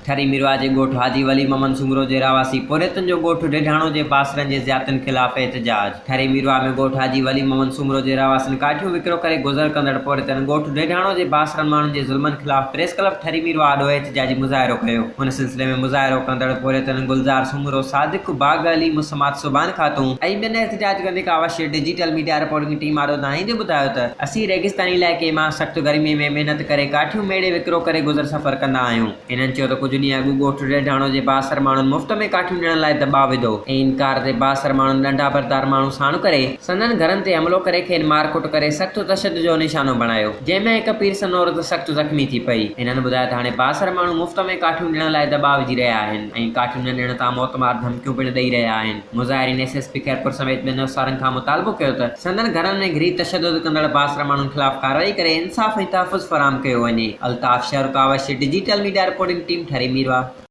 ٺري ميرواهه جي ڳوٺ حاجي ولي محمد سومرو جي رهواسي پورهيتن جو ڳوٺ ڍيڍاڻو جي بااثرن جي زيادتين خلاف احتجاج. ٺري ميرواهه ۾ ڳوٺ حاجي ولي محمد سومرو جي رهواسين ڪاٺيون وڪرو ڪري گذر ڪندڙ پورهيتن ڳوٺ ڍيڍاڻو جي بااثرن ماڻهن جي ظلمن خلاف پريس ڪلب ٺري ميرواهه آڏو احتجاجي مظاهرو ڪيو. ان سلسلي ۾ مظاهرو ڪندڙ پورهيتن گلزار سومرو، صادق باغ علي، مسمات سبحان خاتون ۽ ٻين احتجاج ڪندي ڪاوش ڊجيٽل ميڊيا رپورٽنگ ٽيم آڏو دانهيندي ٻڌايو ته اسين ريگستاني علائقي مان سخت گرمي ۾ محنت ڪري ڪاٺيون ميڙي وڪرو ڪري گذر سفر ڪندا آهيون. هنن چيو ته ڪجهه ڏينهن اڳ ڳوٺ ڏيڍاڻو جي بااثر ماڻهن مفت ۾ ڪاٺيون ڏيڻ لاء دٻاء وڌو ۽ انڪار تي بااثر ماڻهن ڏنڊا بردار ماڻهو ساڻ ڪري سندن گهرن تي حملو ڪري کين مار ڪٽ ڪري سخت تشدد جو نشانو بڻايو جنهن ۾ هڪ پيرسن عورت سخت زخمي ٿي پئي. هنن ٻڌايو ته هاڻي بااثر ماڻهو مفت ۾ ڪاٺيون ڏيڻ لاء دٻاء وجهي رهيا آهن ۽ ڪاٺيون نه ڏيڻ تان موتمار ڌمڪيون پڻ ڏئي رهيا آهن. مظاهرين ايس ايس پي خيرپور سميت ٻين افسرن کان مطالبو ڪيو ته سندن گهرن ۾ گهري تشدد ڪندڙ بااثر ماڻهن خلاف ڪارروائي ڪري انصاف ۽ تحفظ فراهم ڪيو وڃي. Altaf Shar, Kawish, digital media reporting team, Thari Mirwah.